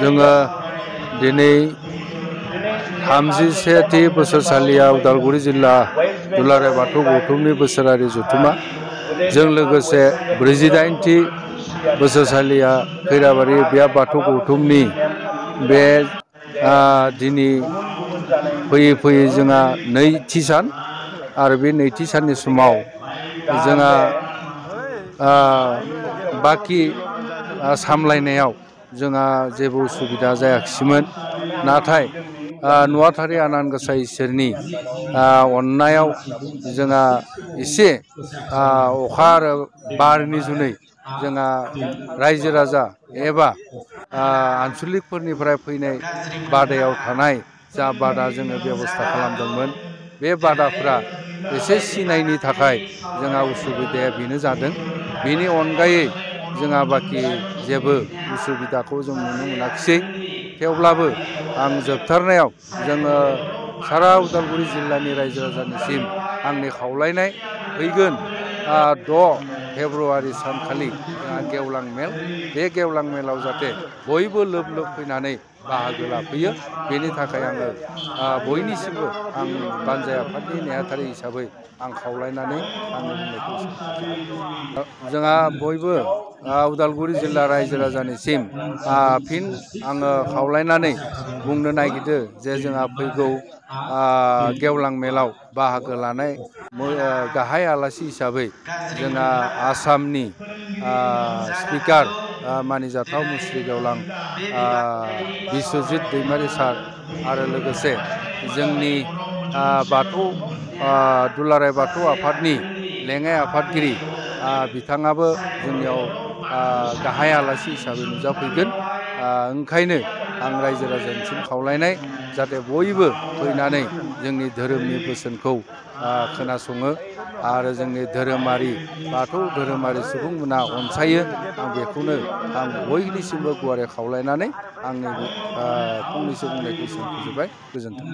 जोङो दिनै 31थि बोसोरसालिया उदालगुरि जिल्ला दुलाराय बाथौ गौथुमनि बोसोरारि जथुमा जों लोगोसे 48थि बोसोरसालिया खैराबारि बिया बाथौ गौथुमनि बे दिनै फैयै फैयै जोंहा नैथि सान आरो बे नैथि साननि समाव जोंहा बाखि सामलायनायाव जोंहा जेबो उसुबिदा जायाखिसैमोन। नाथाय नुवाथारि आनान गसाइ इसोरनि अननायाव जोंहा एसे अखा आरो बारनि जुनै जोंहा रायजो राजा एबा आनसलिकफोरनिफ्राय फैनाय बादायाव थानाय जा बादा जोङो बेबस्था खालामदोंमोन बे बादाफ्रा एसे सिनायनि थाखाय जोंहा उसुबिदाया बेनो जादों। बेनि अनगायै जोंहा बाखि जेबो उसुबिदाखौ जों नुनो मोनाखिसै। थेवब्लाबो आं जोबथारनायाव जोङो सारा उदालगुरि जिल्लानि रायजो राजानिसिम आंनि खावलायनाय फैगोन 6 फेब्रुवारि सानखालि जोंहा गेवलां मेल, बे गेवलां मेलाव जाहाथे बयबो लोब लोब फैनानै बाहागो लाफैयो। बेनि थाखाय आङो बयनिसिमबो आं बानजाय आफादनि नेहाथारि हिसाबै आं खावलायनानै आंनि बुंनायखौ एसेयावनो फोजोबबाय। जोंहा बयबो उदालगुरि जिल्ला रायजो राजानिसिम फिन आङो खावलायनानै बुंनो नागिरदों जे जोंहा फैगौ गेवलां मेलाव बाहागो लानाय गाहाय आलासि हिसाबै जोंहा आसामनि स्पिकार मानिजाथाव मुस्रि गेवलां बिस्वजित दैमारि सार आरो लोगोसे जोंनि बाथौ दुलाराय बाथौ आफादनि लेङाइ आफादगिरि बिथाङाबो जोंनियाव गाहाय आलासि हिसाबै नुजाफैगोन। ओंखायनो आं रायजो राजानिसिम खावलायनाय जाहाथे बयबो फैनानै जोंनि धोरोमनि बोसोनखौ खोनासङो आरो जोंनि धोरोमारि बाथौ धोरोमारि सुबुंमोना अनसायो। आं बेखौनो आं बयनिसिमबो गुवारै खावलायनानै आंनि फंनैसो बुंनायखौ एसेयावनो फोजोबबाय। गोजोन्थों।